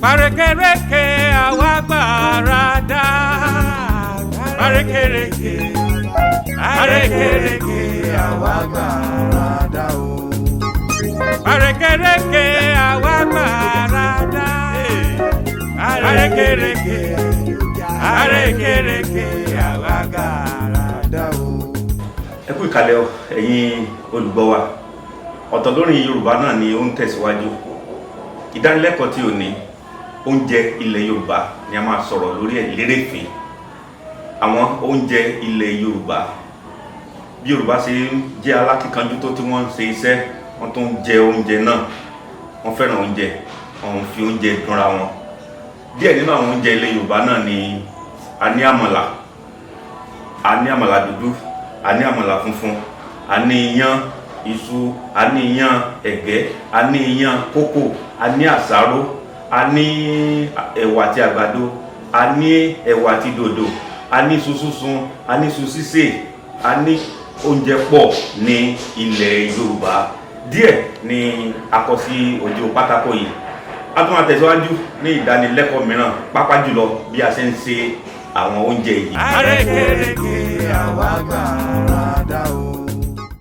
Parekereke àwa gbàràdà. Parekereke, parekereke àwa gbàràdà o. Parekereke àwa gbàràdà. Parekereke, parekereke àwa gbàràdà o. Ẹ kú ìkàlẹ̀ o, ẹ̀yin olùgbọ́ wa. Ọ̀tọ̀ lórí Yorùbá náà ni ó ń tẹ̀síwájú. Ìdánilẹ́kọ̀ọ́ tí ò ní oúnjẹ ilẹ̀ Yorùbá ni a máa sọ̀rọ̀ lórí ẹ̀ lérèfé. Àwọn oúnjẹ ilẹ̀ Yorùbá, bí Yorùbá ṣe ń jẹ́ alákíkanjú tó, tí wọ́n ń ṣe iṣẹ́, wọ́n tún ń jẹ oúnjẹ náà. Wọ́n fẹ́ràn oúnjẹ, wọ́n ń fi oúnjẹ dúnra wọn. Díẹ̀ nínú àwọn oúnjẹ ilẹ̀ Yorùbá náà ni a ní àmàlà, a ní àmàlà dúdú, a ní àmàlà funfun, a ní iyán iṣu, a ní iyán ẹ̀gẹ́, a ní iyán kókò, a ní àsáró, a ní ẹ̀wà àti àgbàdo, a ní ẹ̀wà àti dòdò, a ní iṣu sísun, a ní iṣu sísè. A ní oúnjẹ pọ̀ ní ilẹ̀ Yorùbá. Díẹ̀ ni a kọ sí ojú pátákó yìí. A tún máa tẹ̀síwájú ní ìdánilẹ́kọ̀ọ́ mìíràn, pàápàá jùlọ bí a ṣe ń ṣe àwọn oúnjẹ yìí. Parekereke àwa gbàràdà.